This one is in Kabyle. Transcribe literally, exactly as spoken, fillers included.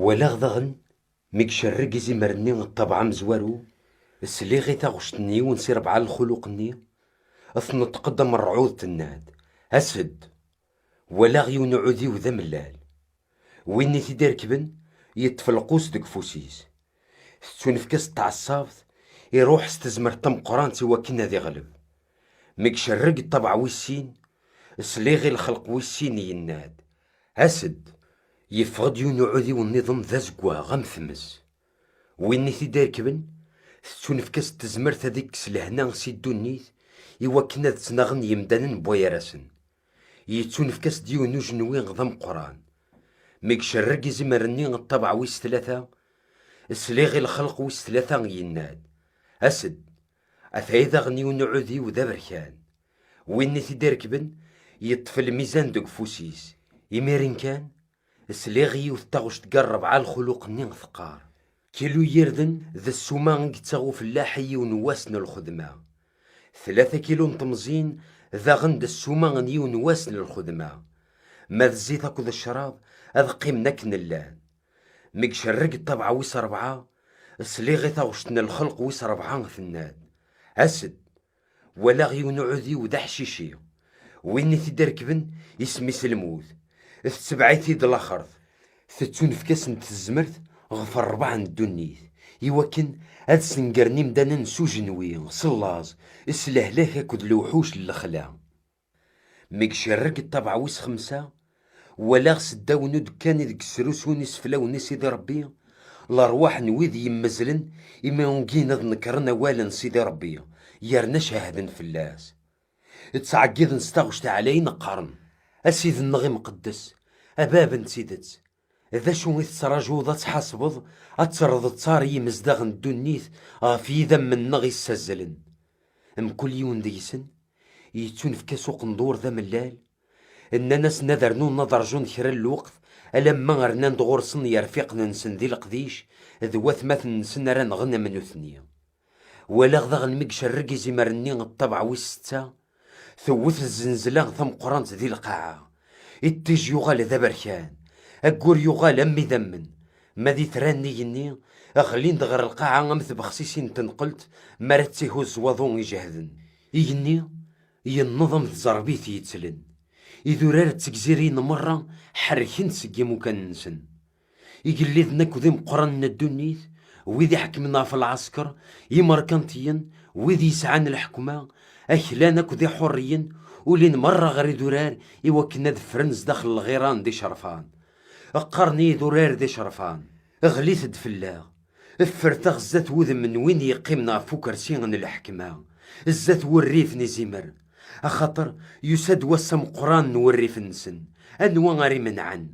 Walaɣ daɣen mi icerreg izimer-nni ṭṭabeɛ amezwaru, sliɣ i taɣect n yiwen si rebɛa n lxuluq-nni, tneṭq-d am ṛṛɛud, tenna-d: "As-d!" Walaɣ yiwen uɛudiw d amellal. Win i t-id-irekben, yeṭṭef lqus deg ufus-is. Tettunefk-as tɛeṣṣabt, iruḥ s tezmert tameqqrant i wakken ad iɣleb. Mi icerreg ṭṭabeɛ wis sin, sliɣ i lxelq wis sin yenna-d: "As-d!" Yeffeɣ-d yiwen uɛudiw nniḍen d azeggaɣ am tmes. Win i t-id-irekben, tettunefk-as tezmert ad ikkes lehna si ddunit i wakken ad ttnaɣen yemdanen n wayar-asen. Yettunefk-as-d yiwen ujenwi d ameqqran. Mi icerreg izimer-nni ṭṭabeɛ wis tlata, sliɣ i lxelq wis tlata yenna-d: "As-d!" Ataya daɣen yiwen uɛudiw d aberkan. Win i t-id-irekben, yeṭṭef lmizan deg ufus-is. Imiren kan, sliɣ i yiwet taɣect gar rebɛa lxuluq-nni teqqar: "Kilu n yirden d ssuma i yettaɣ ufellaḥ i yiwen wass n lxedma. Tlata kilu n temẓin daɣen d ssuma n yiwen wass n lxedma. Ma d zzit akked ccrab, ad qqimen akken llan." Mi icerreg ṭṭabeɛ wis rebɛa, sliɣ i taɣect n lxelq wis rebɛa tenna-d: "As-d!" Walaɣ yiwen uɛudiw d aḥcici. Win i t-id-irekben, isem-is lmut. Tetbeɛ-it-id laxert. Tettunefk-asen tezmert ɣef ṛṛbeɛ n ddunit, i wakken ad snegren imdanen s ujenwi, s llaẓ, s lehlak akked lewḥuc n lexla. Mi icerreg ṭṭabeɛ wis xemsa, walaɣ seddaw n udekkan ideg srusun iseflawen i Sidi Ṛebbi, lerwaḥ n wid yemmezlen imi ungin ad nekren awal n Sidi Ṛebbi, yerna cehden fell-as. Ttɛeggiḍen s taɣect ɛlayen, qqaren: "A Sidi-nneɣ imqeddes, a Bab n tidet, d acu i tettrajuḍ ad tḥasbeḍ, ad terreḍ ttar i yimezdaɣ n ddunit ɣef yidammen-nneɣ issazzlen?" Mkul yiwen deg-sen yettunefk-as uqendur d amellal. Nnan-asen ad rnun ad rjun kra n lweqt, alamma rnan-d ɣur-sen yerfiqen-nsen di leqdic d watmaten-nsen ara nɣen am nutni. Walaɣ daɣen mi icerreg izimer-nni ṭṭabeɛ wis setta, tewwet zzenzla tameqqrant di lqaɛa. Iṭij yuɣal d aberkan, aggur yuɣal am idammen. Ma d itran n igenni, ɣlin-d ɣer lqaɛa am tbexsisin n tenqelt mi ara tt-ihuzz waḍu ijehden. Igenni yenneḍ am tẓerbit yettlen. Idurar d tegzirin merra ḥerrken-d seg yimukan-nsen. Igelliden akked imeqqranen n ddunit, wid iḥekmen ɣef lɛesker, imerkantiyen, wid yesɛan lḥekma, aklan akked iḥurriyen, ulin merra ɣer idurar i wakken ad ffren zdaxel lɣiran d icerfan. Qqaren i idurar d icerfan: "Ɣlit-d fell-aɣ, ffret-aɣ zdat wudem n win yeqqimen ɣef ukersi n lḥekma, zdat wurrif n izimer, axaṭer yusa-d wass ameqqran n wurrif-nsen, anwa ara imenɛen?"